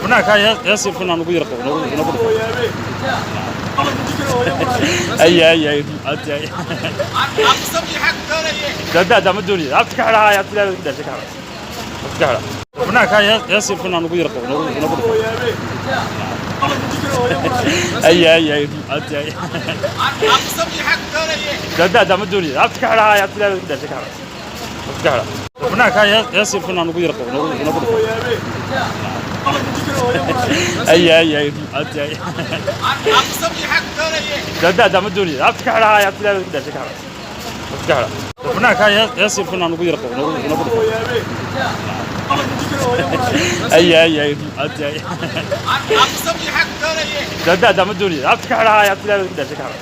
Banaanka hees fanaan ugu yar qabo, nagu dhufo. Ay ay ay ay. Da ma doonaya. Abti ka xidha, abti ilaahay ku dhashay ka xidha. Abti ka xidha. Banaanka hees fanaan ugu yar qabo, nagu dhufo. Ay ay ay ay. Da ma doonaya. Abti ka xidha, abti ilaahay ku dhashay ka xidha. Abti ka xidha. Banaanka hees fanaan ugu yar qabo, nagu dhufo. Ay ay ay ay. Da ma doonaya. Abti ka xidha, abti ilaahay ku dhashay ka xidha. Abti ka xidha. Banaanka hees fanaan ugu yar qabo, nagu dhufo. Ay ay ay ay. Da ma doonaya. Abti ka xidha, abti ilaahay ku dhashay ka xidha.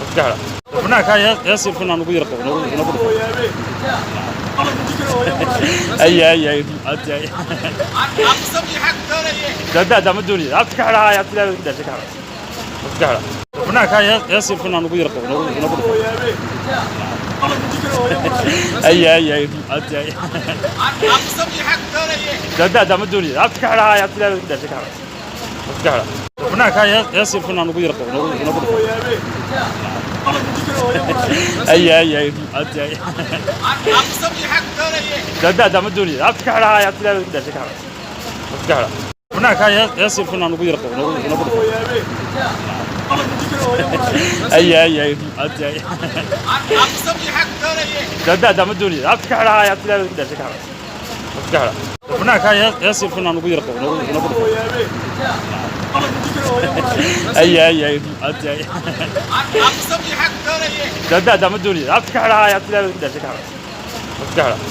Abti ka xidha. Banaanka hees fanaan ugu yar qabo, nagu dhufo. Ay ay ay ay. Da ma doonaya. Abti ka xidha, abti ilaahay ku dhashay ka xidha. Abti ka xidha. Banaanka hees fanaan ugu yar qabo, nagu dhufo. Ay ay ay ay. Da ma doonaya. Abti ka xidha, abti ilaahay ku dhashay ka xidha. Abti ka xidha. Banaanka hees fanaan ugu yar qabo, nagu dhufo. Ay ay ay ay. Da ma doonaya. Abti ka xidha, abti ilaahay ku dhashay ka xidha. Abti ka xidha. Banaanka hees fanaan ugu yar qabo, nagu dhufo. Ay ay ay ay. Da ma doonaya. Abti ka xidha, abti ilaahay ku dhashay ka xidha. Abti ka xidha. Banaanka hees fanaan ugu yar qabo, nagu dhufo. Ay ay ay ay. Da ma doonaya. Abti ka xidha, abti ilaahay ku dhashay ka xidha. Abti ka xidha.